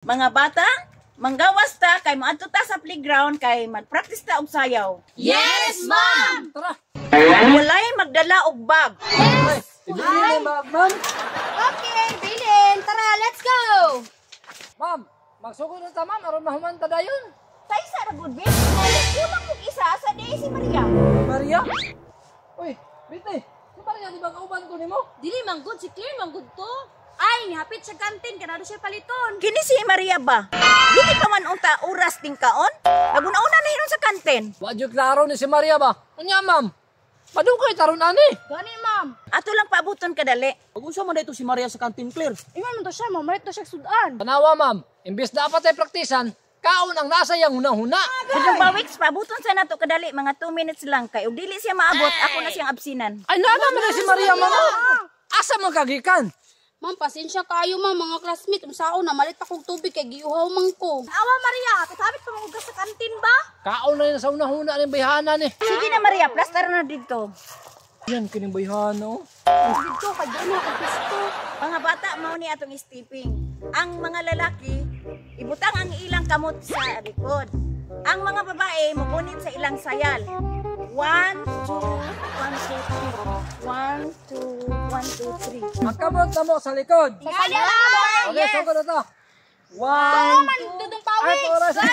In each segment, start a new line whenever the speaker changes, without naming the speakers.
Mga bata, manggawas ta kay moadto ta sa playground kay magpractice ta og sayaw.
Yes, ma'am!
Tara!
Walay magdala og bag.
Ay, ibili na, ma'am.
Okay, Bilin. Tara, let's go!
Ma'am, magsugod na ta, ma'am, aron mahuman ta dayon.
Taysa ra gud, babe. Kulang og isa sa di si Maria.
Maria? Uy, Bite, si Maria di ba kauban ko nimo?
Dili man good, si Claire man good to. Ay, nihapit sa kantin, kanado siya paliton.
Kini si Maria ba? Dili pa man unta oras ting kaon? Naguna-una na hinon sa kantin.
Wa jud klaro ni si Maria ba? Unya, ma'am. Padugay taron ani.
Gani, ma'am.
Ato lang paabuton kadali.
Pag-unsa man dito si Maria sa kantin, Claire?
Ingon man to siya, ma'am. Malit to siya sudan.
Tanawa, ma'am. Imbes dapat ay praktisan, kaon ang nasa iyang huna-huna.
Kung bawiks paabuton sa nato kadali, mga 2 minutes lang kay ug dili siya maabot, ako na siyang absinan.
Ay, nana man na si Maria, ma'am. Asa man kagikan?
Ma'am, pasensya kayo ma'am, mga classmate. Unsaon na malit pa kog tubig kay giuhaw man ko.
Awa, Maria. Hapit-hapit pa mangugas sa kantin ba?
Kaon na yun sa huna-huna ng bayhana ni.
Sige na Maria, plaster na dito.
Yan kining bayhana oh.
Dito kay doon ako pisto.
Mga bata, mao ni atong stepping. Ang mga lalaki, ibutang ang ilang kamot sa likod. Ang mga babae, mugunit sa ilang sayal. 1, 2, 1, 2, 3. 1, 2, 1, 2, 3.
Ang kamot na mo sa likod.
Kaya
Okay, sugod na to. One,
Man, dudong pawik.
Ay, oras.
1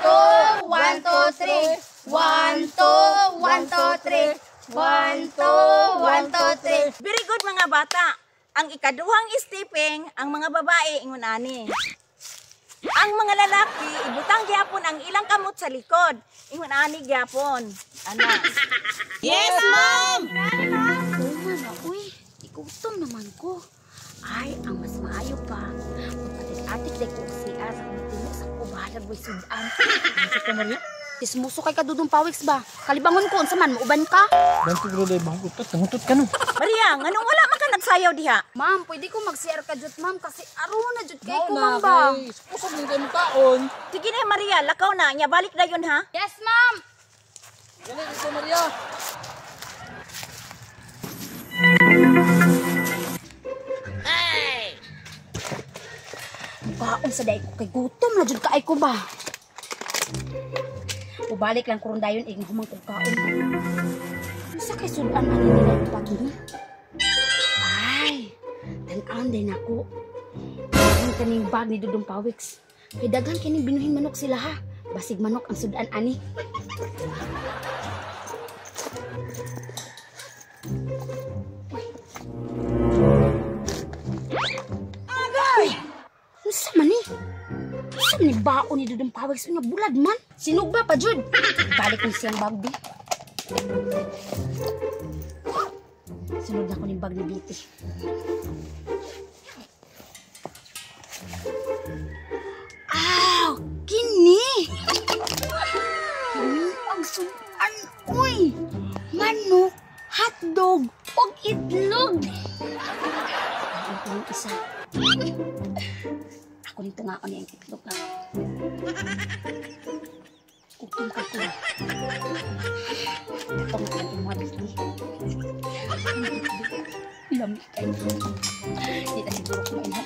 2 1 2 3. 1 2 1 2 3. 1 2 1 2 3.
Very good mga bata. Ang ikaduhang stepping, ang mga babae ingon ani. Ang mga lalaki, ibutang gyapon ang ilang kamot sa likod. Ingon ani gyapon. Ana.
Yes, ma'am!
Uman na, uy. Igutom naman ko. Ay, ang mas maayo pa. Magpatig-atik day ko og CR sa akong timo sa ko bahalag way sudan.
Asa ka, Maria?
Tismuso kay kadudong pawiks ba? Kalibangon ko unsa man muuban ka?
Danto bro, dahil mahugutot. Nangutot ka no.
Maria, nganong wala man ka nagsayaw diha?
Ma'am, pwede ko mag-CR ka jud ma'am kasi aron na jud kay ko
Mao
ma'am
na,
ba.
kay Kusog din kayo kaon.
Sige na Maria, lakaw na. Nya balik na yun ha.
Yes, ma'am.
Dali dito, Maria.
Kaon sa day ko kay gutom na jud kaay ko ba. Ubalik lang kuron dayon ig humang kog kaon. Unsa kay sudan ani nila pagi? Ay, tan-awon din ako. Ang kaning bag ni Dudong Pawiks. Kay daghan kining binuhing manok sila ha. Basig manok ang sudan ani. Uy. Unsa man ni? Unsa man ni baon ni Dudong Pawiks? Unya bulad man. Sinugba pa jud. Balik ni siyang bag di. Sunod na ko ning bag ni Biti. Aw, kini. Kini ang sudan, uy. Manok, hotdog, ug itlog. Ang itong isa. Ako nito nga ako niyang itlog ha. Gutom ka ko. Ito nga ang mga Biti. Lamig kayo. Di na siguro kumain ha.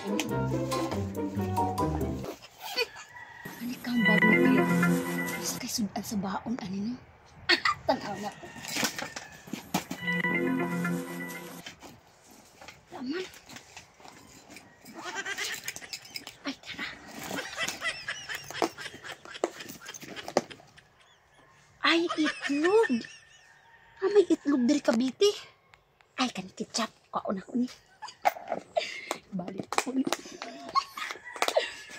Ano kang bag ni Claire? Sa kay sudan sa baon, ano no? Tanaw na ko. Laman. Ay, tara. Ay, itlog. Ah, may itlog diri Cavite. Ay, kan ketchup. Kaon ako ni. Balik ko ni.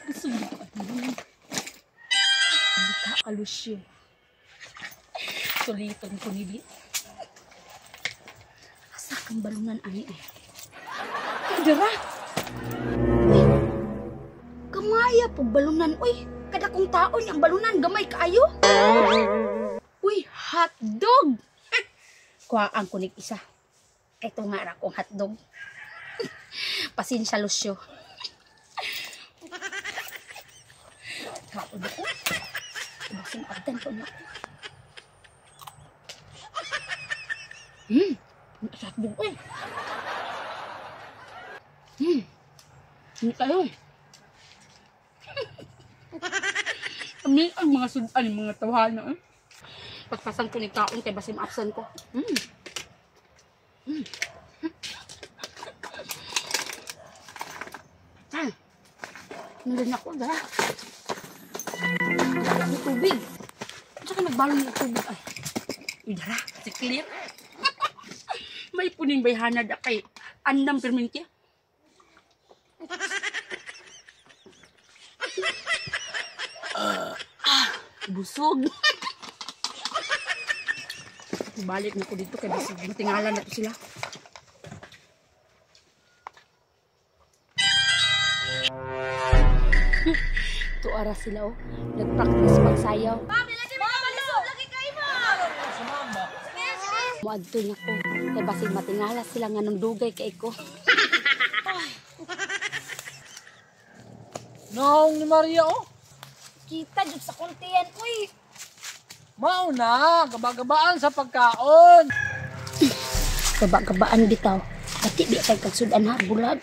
Gusto mo ko ano. Hindi ka alusyo. Suliton ko ni Bi. Asa kang balunan ani eh. Ay, dara. Uy, gamaya po balunan. Uy, kada kong taon ang balunan gamay kaayo. Uy, hotdog. Kuhaan ko nig isa. Ito nga ra kong hotdog. Pasensya, Lucio. Kaon ako. Basing abdan ko na ako. Sa hotdog, uy. Hindi kayo. Kami ang mga sudan, mga tawhana. Eh. Pagpasan ko ni kaon kay basim absent ko. Mm. Mm. Ay. Nandun ako, dara. Ang tubig. Saan ka nagbalon ng tubig? Ay. Uy, dara. Si Clear. May puning bayhana da kay andam perminti. Busog. Balik na ko dito kay basig matingalan na to sila. Tuara sila oh. Nagpractice magsayaw.
Ma'am, lagi ma'am, lisod lagi kay ma'am. Sige, sige.
Moadto na ko kay basig matingala sila nga nung dugay kay ko.
Naong ni Maria oh.
Kita jud sa kuntian, uy.
Mao na, gaba-gabaan sa pagkaon.
Gaba-gabaan bitaw. Pati di kay kagsudan ha bulag.